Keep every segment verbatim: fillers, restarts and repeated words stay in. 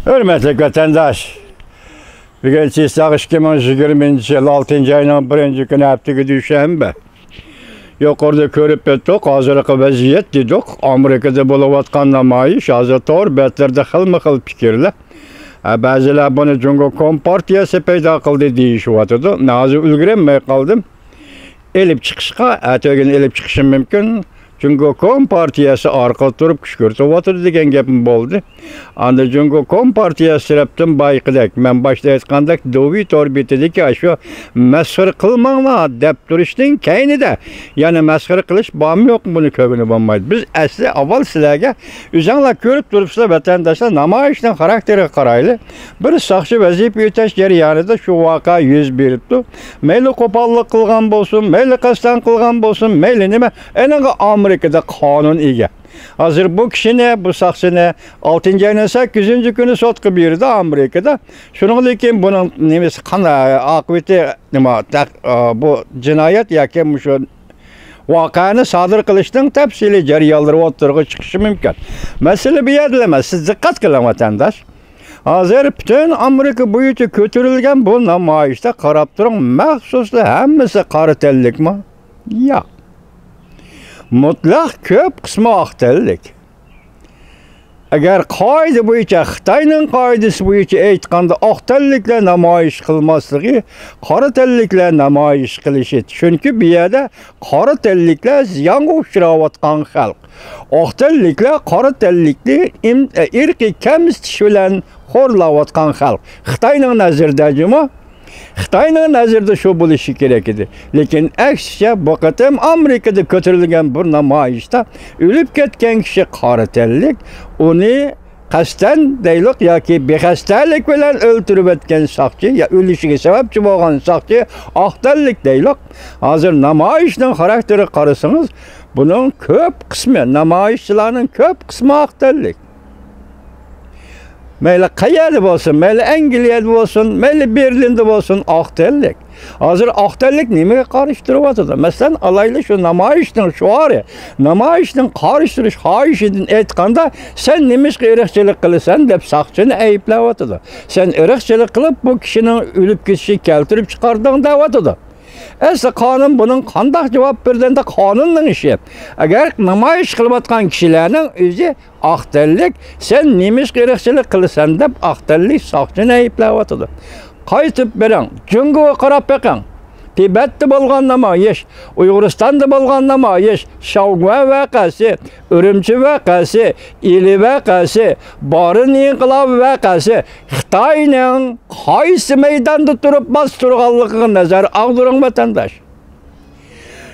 ھۆرمەتلىك ۋەتەنداش، بۈگۈن چىسلاق ئىككى مىڭ يىگىرمىنچى يىل ئالتىنچى ئاينىڭ بىرىنچى كۈنى، ھەپتىكى دۈشەنبە. يۇقىرىدا كۆرۈپ ئۆتتۇق، ھازىرقى ۋەزىيەت دېدۇق. ئامېرىكىدا بولۇۋاتقان نامايىش، ھازىر تور بەتلىرىدە خىلمۇ خىل پىكىرلەر. ھە، بەزىلەر بۇنى جۇڭگو كومپارتىيەسى پەيدا قىلدى دېيىشىۋاتىدۇ. ھازىر ئۈلگۈرەلمەي قالدىم ئېلىپ چىقىشقا، ئەتىگۈن ئېلىپ چىقىشىم مۇمكىن. جۇڭگو كومپارتىيەسى ئارقىدا تۇرۇپ كۈشكۈرتۈۋاتىدۇ دېگەن گەپمۇ بولدى. ئاندىن جۇڭگو كومپارتىيەسى تەرەپتىن بايىقىدەك، مەن باشتا ئېيتقاندەك، دۇۋى تور بېتىدىكى ئاشۇ مەسخىرە قىلماڭلار دەپ تۇرۇشتىن كەينىدە يەنە مەسخىرە قىلىش بارمۇ يوقمۇ، بۇنى كۆرگىلى بولمايدۇ. بىز ئەسلى ئاۋۋال سىلەرگە، ئۆزۈڭلار كۆرۈپ تۇرۇپسىلەر ۋەتەنداشلار، نامايىشنىڭ خاراكتېرىگە قارايلى. بىر ساقچى ۋەزىپە ئۆتەش جەريانىدا شۇ ۋەقە يۈز بېرىپتۇ. مەيلى قوپاللىق قىلغان بولسۇن، مەيلى قەستەن قىلغان بولسۇن، مەيلى نېمە، ئېنىڭغا ئامېرىكىدا قانۇن ئىگە. ھازىر بۇ كىشىنى، بۇ ساقچىنى ئالتىنچى ئاينىڭ سەككىزىنچى كۈنى سوتقا بېرىدۇ ئامېرىكىدا. شۇنىڭدىن كېيىن بۇنىڭ نېمىسى، قان-، ئاقىۋىتى نېمە، تەق-، بۇ جىنايەت ياكى مۇشۇ ۋەقەنى سادىر قىلىشنىڭ تەپسىلىي جەريانلىرى ئوتتۇرىغا چىقىشى مۇمكىن. مەسىلە بۇ يەردىلا ئەمەس، سىز دىققەت قىلىڭ، ۋەتەنداش. ھازىر پۈتۈن ئامېرىكا بويىچە كۆتۈرۈلگەن بۇ نامايىشتا، قاراپ تۇرۇڭ، مەخسۇسلا ھەممىسى قارا تەنلىكمۇ؟ ياق. مۇتلەق كۆپ قىسمى ئاق تەنلىك. ئەگەر قائىدە بويىچە، خىتاينىڭ قائىدىسى بويىچە ئېيتقاندا، ئاق تەنلىكلەر نامايىش قىلماسلىقى، قارا تەنلىكلەر نامايىش قىلىشى. چۈنكى بۇ يەردە قارا تەنلىكلەر زىيانغا ئۇچراۋاتقان خەلق. ئاق تەنلىكلەر قارا تەنلىكنى ئىم-، ئىرقىي كەمسىتىش بىلەن خورلاۋاتقان خەلق. خىتاينىڭ نەزىرىدە جۇمۇ. خىتاينىڭ نەزىرىدە شۇ بولۇشى كېرەك ئىدى. لېكىن ئەكسىچە، بۇ قېتىم ئامېرىكىدا كۆتۈرۈلگەن بۇ نامايىشتا ئۆلۈپ كەتكەن كىشى قارا تەنلىك، ئۇنى قەستەن دەيلۇق ياكى بىقەستەنلىك بىلەن ئۆلتۈرۈۋەتكەن ساقچى يا ئۆلۈشىگە سەۋەبچى بولغان ساقچى ئاق تەنلىك دەيلۇق. ھازىر نامايىشنىڭ خاراكتېرىگە قارىسىڭىز، بۇنىڭ كۆپ قىسمى، نامايىشچىلارنىڭ كۆپ قىسمى ئاق تەنلىك. مەيلى قەيەردە بولسۇن، مەيلى ئەنگلىيەدە بولسۇن، مەيلى بېرلىندا بولسۇن، ئاق تەنلىك. ھازىر ئاق تەنلىك نېمىگە قارشى تۇرۇۋاتىدۇ؟ مەسىلەن، ئالايلى شۇ نامايىشنىڭ شوئارى، نامايىشنىڭ قارشى تۇرۇش خاھىشىدىن ئېيتقاندا، «سەن نېمىشقا ئىرقچىلىق قىلىسەن؟» دەپ ساقچىنى ئەيىبلەۋاتىدۇ. «سەن ئىرقچىلىق قىلىپ، بۇ كىشىنىڭ ئۆلۈپ كېتىشىگە كەلتۈرۈپ چىقاردىڭ» دەۋاتىدۇ. ئەسلى قانۇن بۇنىڭ قانداق جاۋاب بېرىدۇ؟ ئەمدى قانۇننىڭ ئىشى. ئەگەر نامايىش قىلىۋاتقان كىشىلەرنىڭ ئۆزى ئاق تەنلىك، «سەن نېمىشقا ئىرقچىلىق قىلىسەن؟» دەپ ئاق تەنلىك ساقچىنى ئەيىبلەۋاتىدۇ. قايتىپ بېرىڭ، جۇڭگوغا قاراپ بېقىڭ. تىبەتتە بولغان نامايىش، ئۇيغۇرىستاندا بولغان نامايىش، شاۋگۈەن ۋەقەسى، ئۈرۈمچى ۋەقەسى، ئىلى ۋەقەسى، بارىن ئىنقىلابى ۋەقەسى، خىتاينىڭ قايسى مەيداندا تۇرۇپ باستۇرغانلىقىغا نەزەر ئاغدۇرۇڭ، ۋەتەنداش.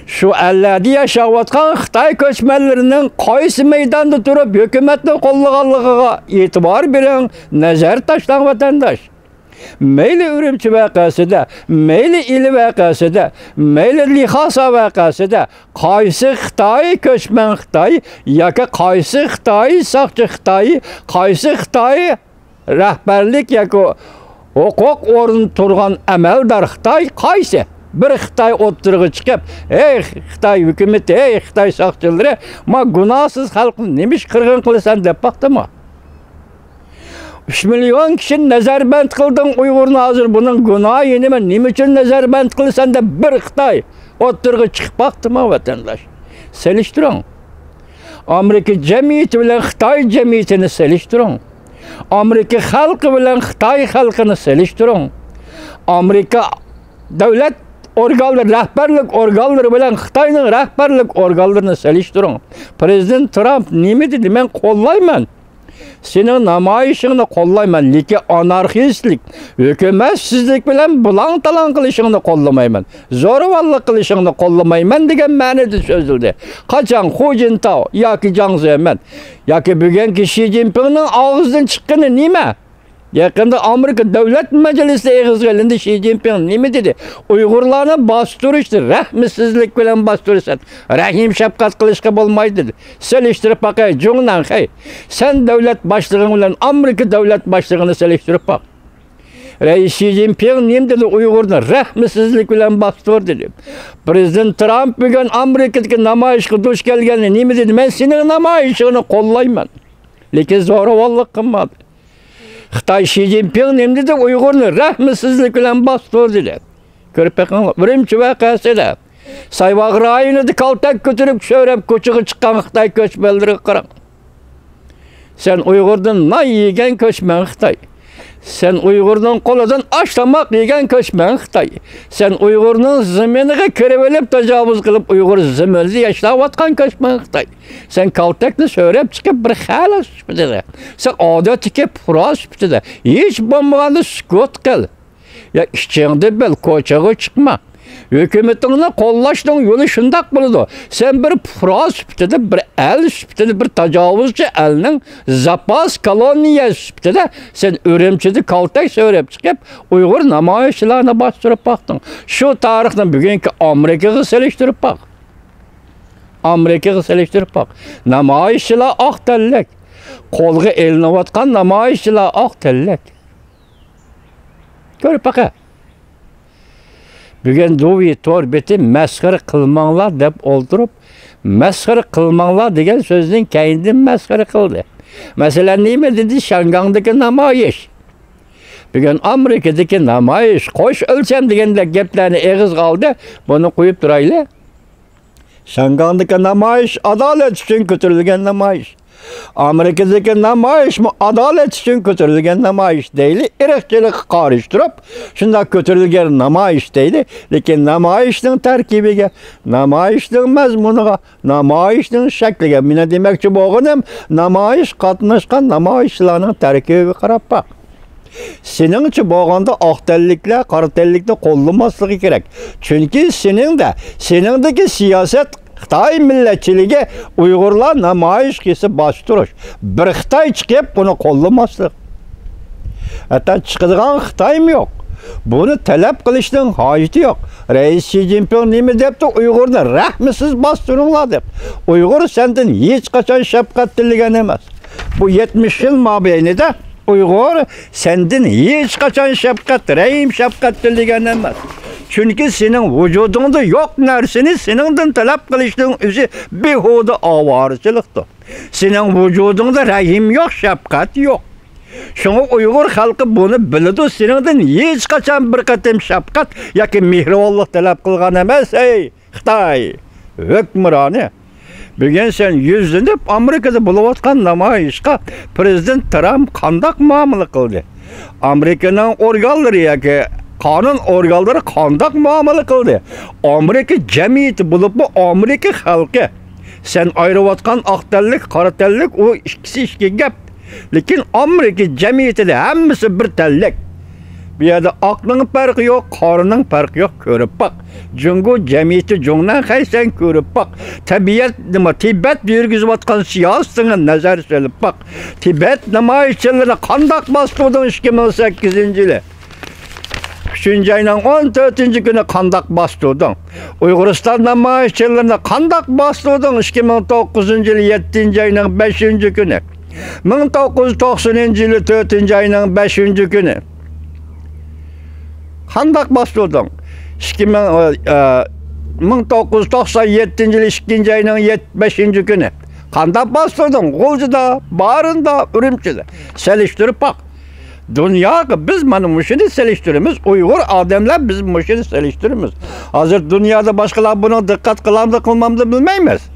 شۇ ئەللەردە ياشاۋاتقان خىتاي كۆچمەنلىرىنىڭ قايسى مەيداندا تۇرۇپ ھۆكۈمەتنى قوللىغانلىقىغا ئېتىبار بېرىڭ، نەزەر تاشلاڭ، ۋەتەنداش. مەيلى ئۈرۈمچى ۋەقەسىدە، مەيلى ئىلى ۋەقەسىدە، مەيلى لىخاسا ۋەقەسىدە، قايسى خىتاي، كۆچمەن خىتاي ياكى قايسى خىتاي، ساقچى خىتاي، قايسى خىتاي رەھبەرلىك ياكى ھوقۇق ئورنىدا تۇرغان ئەمەلدار خىتاي قايسى؟ بىر خىتاي ئوتتۇرىغا چىقىپ، «ھەي خىتاي ھۆكۈمىتى، ھەي خىتاي ساقچىلىرى، ما گۇناھسىز خەلقنى نېمىش قىرغىن قىلىسەن؟» دەپ باقتىمۇ؟ «ئۈچ مىليون كىشىنى نەزەربەند قىلدىڭ ئۇيغۇرنى، ھازىر بۇنىڭ گۇناھى نېمە؟ نېمە ئۈچۈن نەزەربەند قىلىسەن؟» دەپ بىر خىتاي ئوتتۇرىغا چىقىپ باقتىمۇ، ۋەتەنداش؟ سېلىشتۇرۇڭ. ئامېرىكا جەمئىيىتى بىلەن خىتاي جەمئىيىتىنى سېلىشتۇرۇڭ. ئامېرىكا خەلقى بىلەن خىتاي خەلقىنى سېلىشتۇرۇڭ. ئامېرىكا دۆلەت ئورگانلىرى، رەھبەرلىك ئورگانلىرى بىلەن خىتاينىڭ رەھبەرلىك ئورگانلىرىنى سېلىشتۇرۇڭ. پىرېزىدېنت ترامپ نېمە دېدى؟ «مەن قوللايمەن. سېنىڭ نامايىشىڭنى قوللايمەن، لېكىن ئانارخىستلىق، ھۆكۈمەتسىزلىك بىلەن بۇلاڭ-تالاڭ قىلىشىڭنى قوللىمايمەن، زورىۋاللىق قىلىشىڭنى قوللىمايمەن» دېگەن مەنىدە سۆزلىدى. قاچان خۇ جىنتاۋ ياكى جاڭ زېمىن ياكى بۈگۈنكى شى جىنپىڭنىڭ ئاغزىدىن چىققىنى نېمە؟ يېقىندا ئامېرىكا دۆلەت مەجلىسىدە ئېغىزغا ئېلىندى، شى جىنپىڭ نېمە دېدى؟ «ئۇيغۇرلارنى باستۇرۇشنى رەھمسىزلىك بىلەن باستۇرىسەن، رەھىم-شەپقەت قىلىشقا بولمايدۇ» دېدى. سېلىشتۇرۇپ باقاي، جۇڭ نەنخەي، سەن دۆلەت باشلىقىڭ بىلەن ئامېرىكا دۆلەت باشلىقىنى سېلىشتۇرۇپ باق. رەئىس شى جىنپىڭ نېمە دېدى؟ «ئۇيغۇرنى رەھمسىزلىك بىلەن باستۇر» دېدى. پىرېزىدېنت ترامپ بۈگۈن ئامېرىكىدىكى نامايىشقا دۇچ كەلگەندە نېمە دېدى؟ «مەن سېنىڭ نامايىشىڭنى قوللايمەن، لېكىن زورىۋاللىق قىلما» دېدى. خىتاي شى جىنپىڭ نېمە دېدى؟ ئۇيغۇرنى رەھمسىزلىك بىلەن باستۇردى دەپ. كۆرۈپ بېقىڭلار، ئۈرۈمچى ۋەقەسىدە. سايۋاغ رايونىدا كالتەك كۆتۈرۈپ، سۆرەپ كوچىغا چىققان خىتاي كۆچمەنلىرىگە قاراڭ. سەن ئۇيغۇردىن نان يېگەن كۆچمەن خىتاي. سەن ئۇيغۇرنىڭ قولىدىن ئاش تاماق يېگەن كۆچمەن خىتاي. سەن ئۇيغۇرنىڭ زېمىنىغا كىرىۋېلىپ، تاجاۋۇز قىلىپ، ئۇيغۇر زېمىنىدا ياشاۋاتقان كۆچمەن خىتاي. سەن كالتەكنى سۆرەپ چىقىپ، بىر خەلق سۈپىتىدە، سەن ئادەتتىكى پۇقرا سۈپىتىدە ھېچ بولمىغاندا سۈكۈت قىل. يا ئىچىڭدە بىل، كوچىغا چىقما. ھۆكۈمىتىڭنى قوللاشنىڭ يولى شۇنداق بولىدۇ. سەن بىر پۇقرا سۈپىتىدە، بىر ئەل سۈپىتىدە، بىر تاجاۋۇزچى ئەلنىڭ زاپاس كولونىيە سۈپىتىدە سەن ئۈرۈمچىدە كالتەك سۆرەپ چىقىپ، ئۇيغۇر نامايىشچىلارنى باستۇرۇپ باقتىڭ. شۇ تارىخنى بۈگۈنكى ئامېرىكىغا سېلىشتۇرۇپ باق. ئامېرىكىغا سېلىشتۇرۇپ باق. نامايىشچىلار ئاق تەنلىك. قولغا ئېلىنىۋاتقان نامايىشچىلار ئاق تەنلىك. كۆرۈپ باقە. بۈگۈن دۇۋى تور بېتى مەسخىرە قىلماڭلار دەپ ئولتۇرۇپ، مەسخىرە قىلماڭلار دېگەن سۆزنىڭ كەينىدىن مەسخىرە قىلدى. مەسىلەن، نېمە دېدى؟ شياڭگاڭدىكى نامايىش. بۈگۈن ئامېرىكىدىكى نامايىش، قوش ئۆلچەم دېگەندەك گەپلەرنى ئېغىزغا ئالدى. بۇنى قويۇپ تۇرايلى. شياڭگاڭدىكى نامايىش ئادالەت ئۈچۈن كۆتۈرۈلگەن نامايىش. ئامېرىكىدىكى نامايىشمۇ ئادالەت ئۈچۈن كۆتۈرۈلگەن نامايىش دەيلى، ئىرقچىلىققا قارشى تۇرۇپ، شۇنداق كۆتۈرۈلگەن نامايىش دەيلى. لېكىن نامايىشنىڭ تەركىبىگە، نامايىشنىڭ مەزمۇنىغا، نامايىشنىڭ شەكلىگە، مېنىڭ دېمەكچى بولغىنىم، نامايىش قاتناشقان نامايىشچىلارنىڭ تەركىبىگە قاراپ باق. سېنىڭچە بولغاندا ئاق تەنلىكلەر قارا تەنلىكنى قوللىماسلىقى كېرەك. چۈنكى سېنىڭدە، سېنىڭدىكى سىياسەت خىتاي مىللەتچىلىكى، ئۇيغۇرلار نامايىش قىلسا باستۇرۇش. بىر خىتاي چىقىپ بۇنى قوللىماسلىق. ھەتتا چىقىدىغان خىتايمۇ يوق. بۇنى تەلەپ قىلىشنىڭ ھاجىتى يوق. رەئىس شى جىنپىڭ نېمە دەپتۇ؟ ئۇيغۇرنى رەھمىسىز باستۇرۇڭلار دەپ. ئۇيغۇر سەندىن ھېچقاچان شەپقەت تىلىگەن ئەمەس. بۇ يەتمىش يىل مابەينىدە ئۇيغۇر سەندىن ھېچقاچان شەپقەت، رەھىم شەپقەت تىلىگەن ئەمەس. چۈنكى سېنىڭ ۋۇجۇدۇڭدا يوق نەرسىنى سېنىڭدىن تەلەپ قىلىشنىڭ ئۆزى بىھۇدە ئاۋارىچىلىقتۇر. سېنىڭ ۋۇجۇدۇڭدا رەھىم يوق، شەپقەت يوق. شۇڭا ئۇيغۇر خەلقى بۇنى بىلىدۇ، سېنىڭدىن ھېچقاچان بىر قېتىم شەپقەت ياكى مېھرىبانلىق تەلەپ قىلغان ئەمەس. ھەي، خىتاي ھۆكمرانى! بۈگۈن سەن يۈزلىنىپ ئامېرىكىدا بولۇۋاتقان نامايىشقا پىرېزىدېنت ترامپ قانداق مۇئامىلە قىلدى؟ ئامېرىكىنىڭ ئورگانلىرى ياكى قانۇن ئورگانلىرى قانداق مۇئامىلە قىلدى؟ ئامېرىكا جەمئىيىتى بولۇپمۇ ئامېرىكا خەلقى، سەن ئايرىۋاتقان ئاق تەنلىك، قارا تەنلىك، ئۇ ئىككىسى ئىككى گەپ. لېكىن ئامېرىكا جەمئىيىتىدە ھەممىسى بىر تەنلىك. بۇ يەردە ئاقنىڭ پەرقى يوق، قارىنىڭ پەرقى يوق. كۆرۈپ باق. جۇڭگو جەمئىيىتى جۇڭنەنخەي، سەن كۆرۈپ باق. تەبىئەت نېمە، تىبەت يۈرگۈزۈۋاتقان سىياسىتىڭگە نەزەر سېلىپ باق. تىبەت نامايىشچىلىرىنى قانداق باستۇردۇڭ ئىككى مىڭ سەككىزىنچى يىلى؟ ئۈچىنچى ئاينىڭ ئون تۆتىنچى كۈنى قانداق باستۇردۇڭ؟ ئۇيغۇرىستان نامايىشچىلىرىنى قانداق باستۇردۇڭ؟ ئىككى مىڭ توققۇزىنچى يىلى يەتتىنچى ئاينىڭ بەشىنچى كۈنى. مىڭ توققۇز يۈز توقسىنىنچى يىلى تۆتىنچى ئاينىڭ بەشىنچى كۈنى. قانداق باستۇردۇڭ؟ ئىككى مىڭ، ئە، مىڭ توققۇز يۈز توقسان يەتتىنچى يىلى ئىككىنچى ئاينىڭ يەت-، بەشىنچى كۈنى. قانداق باستۇردۇڭ؟ غۇلجىدا، بارىندا، ئۈرۈمچىدە. سېلىشتۇرۇپ باق. دۇنياغا بىز مانا مۇشۇنى سېلىشتۇرىمىز، ئۇيغۇر ئادەملەر بىز مۇشۇنى سېلىشتۇرىمىز. ھازىر دۇنيادا باشقىلار بۇنىڭ دىققەت قىلامدۇ، قىلمامدۇ بىلمەيمىز.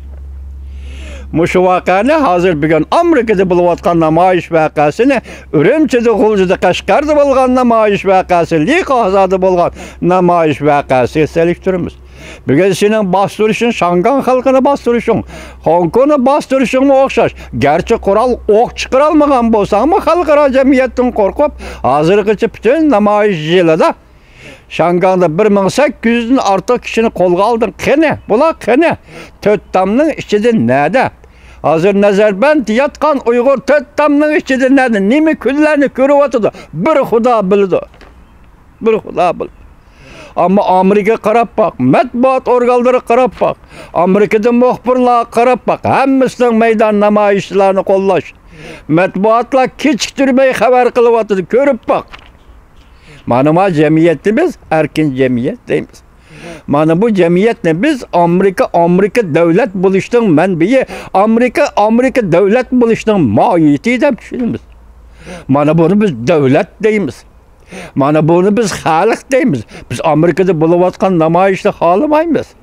مۇشۇ ۋەقەنى ھازىر بۈگۈن ئامېرىكىدا بولۇۋاتقان نامايىش ۋەقەسىنى، ئۈرۈمچىدە، غۇلجىدا، قەشقەردە بولغان نامايىش ۋەقەسى، لى قازادا بولغان نامايىش ۋەقەسىگە سېلىشتۇرىمىز. بۈگۈن سېنىڭ باستۇرۇشۇڭ، شاڭگاڭ خەلقىنى باستۇرۇشۇڭ، خوڭكوڭنى باستۇرۇشۇڭمۇ ئوخشاش. گەرچە قورال ئوق چىقىرالمىغان بولساڭمۇ، خەلقئارا جەمئىيەتتىن قورقۇپ، ھازىرغىچە پۈتۈن نامايىش يىلىدا شاڭگاڭدا بىر مىڭ سەككىز يۈزدىن ئارتۇق كىشىنى قولغا ئالدىڭ. قېنى، بۇلار قېنى؟ تۆت تامنىڭ ئىچىدە نەدە؟ ھازىر نەزەربەند ياتقان ئۇيغۇر تۆت تامنىڭ ئىچىدە نەدە؟ نېمە كۈنلەرنى كۆرۈۋاتىدۇ؟ بىر خۇدا بىلىدۇ. بىر خۇدا بىلىدۇ. ئەمما ئامېرىكىغا قاراپ باق، مەتبۇئات ئورگانلىرىغا قاراپ باق، ئامېرىكىدا مۇخبىرلارغا قاراپ باق، ھەممىسىنىڭ مەيدان نامايىشچىلارنى قوللاش. مەتبۇئاتلار كېچىكتۈرمەي خەۋەر قىلىۋاتىدۇ، كۆرۈپ باق. مانا ما جەمئىيەتنى بىز ئەركىن جەمئىيەت دەيمىز. مانا بۇ جەمئىيەتنى بىز ئامېرىكا، ئامېرىكا دۆلەت بولۇشنىڭ مەنبىيى، ئامېرىكا، ئامېرىكا دۆلەت بولۇشنىڭ ماھىيىتى دەپ چۈشىنىمىز. مانا بۇنى بىز دۆلەت دەيمىز. مانا بۇنى بىز خەلق دەيمىز. بىز ئامېرىكىدا بولۇۋاتقان نامايىشنى خالىمايمىز.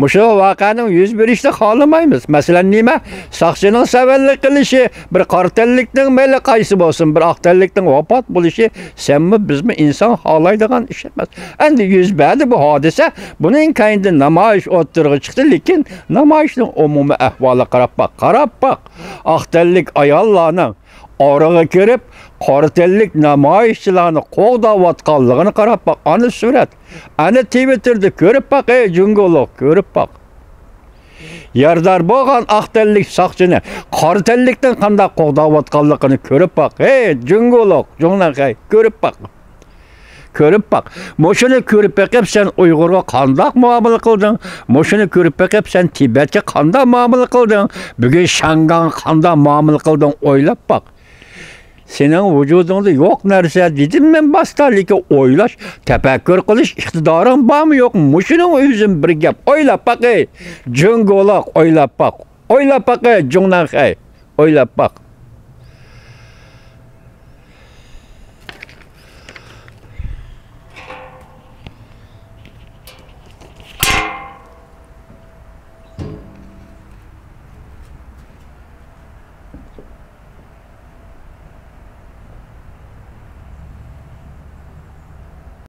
مۇشۇ ۋەقەنىڭ يۈز بېرىشىنى خالىمايمىز. مەسىلەن، نېمە؟ ساقچىنىڭ سەۋەنلىك قىلىشى، بىر قارا تەنلىكنىڭ مەيلى قايسى بولسۇن، بىر ئاق تەنلىكنىڭ ۋاپات بولۇشى سەنمۇ بىزمۇ ئىنسان خالايدىغان ئىش ئەمەس. ئەمدى يۈز بەردى بۇ ھادىسە. بۇنىڭ كەينىدىن نامايىش ئوتتۇرىغا چىقتى، لېكىن نامايىشنىڭ ئومۇمىي ئەھۋالىغا قاراپ باق، قاراپ باق. ئاق تەنلىك ئاياللارنىڭ ئارىغا كىرىپ، قارا تەنلىك نامايىشچىلارنى قوغداۋاتقانلىقىنى قاراپ باق. ئانا سۈرەت. ئەنە تىۋىتتېردا كۆرۈپ باق، ئەي جۇڭگولۇق، كۆرۈپ باق. يارىدار بولغان ئاق تەنلىك ساقچىنى قارا تەنلىكنىڭ قانداق قوغداۋاتقانلىقىنى كۆرۈپ باق. ھەي جۇڭگولۇق، جۇڭنەنخەي، كۆرۈپ باق. كۆرۈپ باق. مۇشۇنى كۆرۈپ بېقىپ سەن ئۇيغۇرغا قانداق مۇئامىلە قىلدىڭ؟ مۇشۇنى كۆرۈپ بېقىپ سەن تىبەتكە قانداق مۇئامىلە قىلدىڭ؟ بۈگۈن شياڭگاڭغا قانداق مۇئامىلە قىلدىڭ؟ ئويلاپ باق. سېنىڭ ۋۇجۇدۇڭدا يوق نەرسە دېدىم مەن باشتا، لېكىن ئويلاش، تەپەككۇر قىلىش ئىقتىدارىڭ بارمۇ يوقمۇ؟ مۇشۇنىڭ ئۆزىمۇ بىر گەپ. ئويلاپ باقەي. جۇڭگولۇق، ئويلاپ باق. ئويلاپ باقەي، جۇڭنەنخەي. ئويلاپ باق.